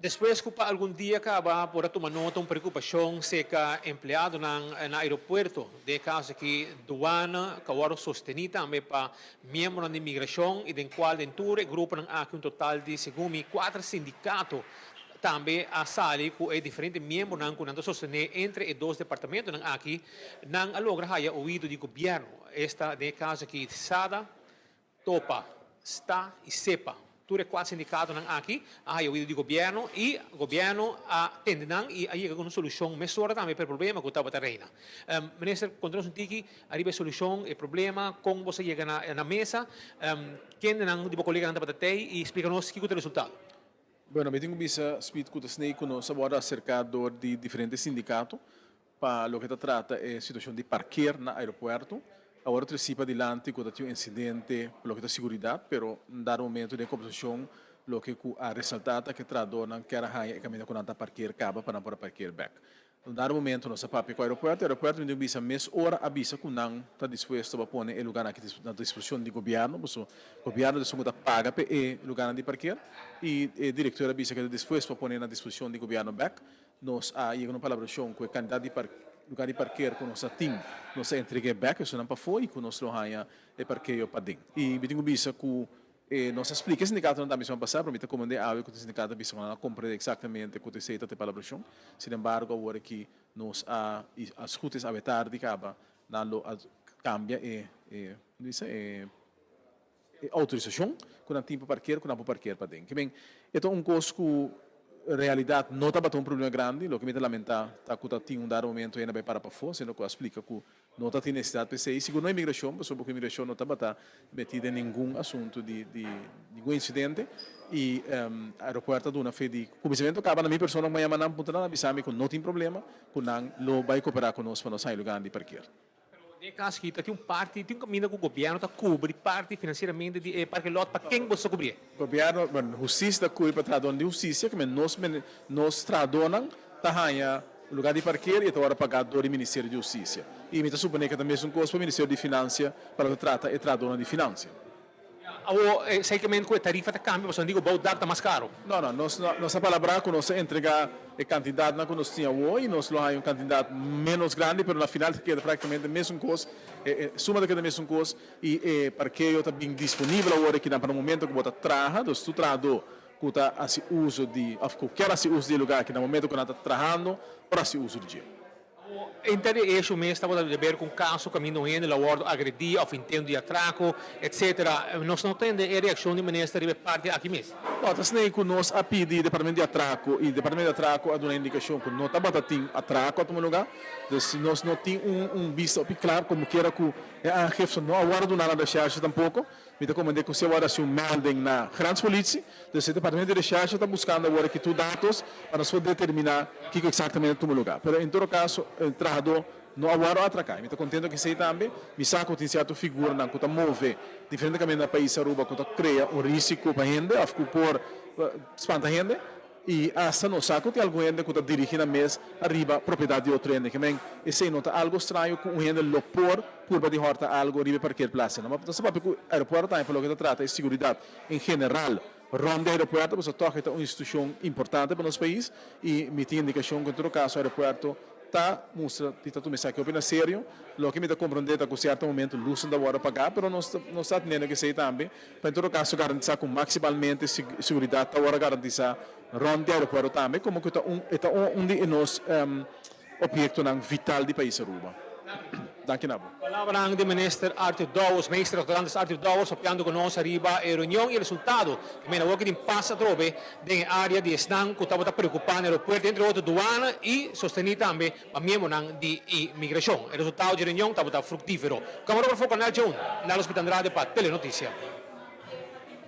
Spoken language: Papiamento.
Despues ku pa algun dia kaba por a tuma nota un preokupashon serka empleadonan na aeropuerto, den e kaso aki duana ku a wòrdu sostení tambe pa miembronan di migrashon i den kual den tur e gruponan aki un total di segun mi kuater sindikato tambe a sali ku e diferente miembronan ku nan ta sostené entre e dos departamentonan aki nan a logra haya oido di gobièrnu, esta den e kaso aki sada, Topa, sta y sepa. Tur e cuat sindicatonan aki a haya oido di gobierno y gobierno a tende nan y a yega cu un solucion mesora tambe pa e problema cu tabata reina. Minister, conta nos un tiki ariba e solucion, e problema, con boso a yega na mesa, kendenan di bo coleganan tabata tey y splica nos kico ta e resultado. Bueno, mi tin cu bisa, Speed, cu ta sney cu nos a worde acerca door di diferente sindicato Pa loke ta trata e situacion di parkeer na aeropuerto, awor treci padilanti cu ta tin un incidente pa loke ta siguridad, pero un dado momento den e conversacion loke cu a resalta ta cu e trahadornan kier a haya e caminda cu nan ta parkeer caba pa nan por a parkeer bek. Un dado momento nos a papia cu aeropuerto, aeropuerto mi tin cu bisa mes ora a bisa cu nan ta dispuesto pa pone e lugarnan aki na disposicion di gobierno, pasobra gobierno ta esun cu ta paga pa e lugarnan di parkeer y e director a bisa cu e ta dispuesto pa pone na disposicion di gobierno bek. Nos a yega na un palabrashon ku e kandidat di lugar di parker ku nos a tin, nos a entreg'é bèk esunnan pafó i ku nos lo haña e parkeo paden. I mi tin ku bisa ku e nos a splika e sindikatonan tambe siman pasá, pero mi ta komprendé awe ku e sindikato a bisa ku nan a komprendé eksaktamente ku esei ta e palabrashon. Sinembargo awor aki nos a i as goed is awe tardi kaba nan lo a kambia e e bisa e. E outorisashon ku nan tin pa parker ku nan por parker paden. Ke men, e ta un kos ku realidat no tabata un problema grandi. Loke mi ta lamentá ta ku ta tin un dado momento hende a bai para pafó, siendo ku a splika ku no ta tin nesesidat pa esei. Sigur no imigrashon, pasobra ku imigrashon no tabata metí den ningun asuntu di di ningun insidente. I aeropuerto a duna fe di kuminsamentu kaba na mi persona ku mi a yama nan puntra nan a bisa mi ku no tin problema, ku nan lo bai koperá ku nos pa nos haña lugar di parker. Pero den e caso aki ta tin un parti, tin un caminda cu gobierno ta cubri parti financieramente di e parke lot, pa ken boso ta cubrié? Gobierno, bueno, husticia ta cubri pa trahadornan di husticia, keme nos nos trahadornan ta haña lugar di parkeer y e ta worde paga door di Ministerio di Husticia. Y mi ta supone cu ta mesun cos pa Ministerio di Financia pa loke ta trata e trahadornan di Financia. Awor, esei ku e tarifa ta kambia pasobra nan di ku bou dak ta mas karu. No, no, nos nos a palabrá ku nos ta entregá e kantidatnan ku nos tin awor i nos lo haña un kantidat ménos grandi, pero na final ta keda práktikamente mesun kos, e e suma ta keda mesun kos i e parkeo ta bin disponibel awor akinan pa na momento ku bo ta traha, dus tur trahadó ku ta hasi uso di òf ku kier hasi uso di e lugá aki na momento ku nan ta trahando por hasi uso di dje. Enter e esho mes tabata di haber cu un caso caminda un hende lo a wordo agredi of intento di atraco, etc. Nos no tende e reaccion di minister riba e parti aki mes. No, ta snei cu nos a pidi Departamento di Atraco y Departamento di Atraco a duna indicacion cu no tabata tin atraco a tuma lugar. Dus nos no tin un un bista hopi clar como kiera cu e aangifte no a wordo duna na recherche tampoco. Mi ta komprendé ku si awor hasi un melding na Grenspolitie, dus e departamento di recherche ta buskando awor aki tur datos pa nos por determiná kiko eksaktamente a tuma lugá. Pero en todo kaso e trahadó no a wòrdu atraká i mi ta kontento ku esei tambe. Mi sa ku tin sierto figuranan ku ta move diferente kaminda na pais Aruba ku ta krea un risiko pa hende òf ku por spanta hende. I asta nos sa ku tin algun hende ku ta dirigí nan mes ariba propiedat di otro hende. Ke men, esei no ta algu straño ku un hende lo por purba di hòrta algu riba e parkeerplaatsen. Ma nos ta papia ku aeropuerto tambe pa loke ta trata e siguridat en general rònt di aeropuerto, pasobra tòg e ta un institushon importante pa nos pais i mi tin indikashon ku en todo kaso aeropuerto ta mustra di ta tuma esaki hopi na serio. Loke mi ta komprondé ta ku sierto momento lusnan ta wòrdu pagá, pero nos nos ta atendiendo ku esei tambe. Pa en todo kaso garantisá ku maksimalmente seguridat ta wòrdu garantisá rònt di aeropuerto tambe, komo ku ta un e ta un di e nos obiektonan vital di pais Aruba. Danki na bo. Palabranan di Minister Arthur Dowers, Meester Doctorandus Arthur Dowers papiando ku nos ariba e reunion i resultado di mena awor ki tin pas atrobe den e área di esnan ku tabata preokupá na aeropuerto, entre otro duana i sostení tambe pa miembronan di imigrashon. E resultado dje reunion tabata fruktífero. Kamarógrafo Cornel Joon, Nalo Smith Andrade pa Telenoticia.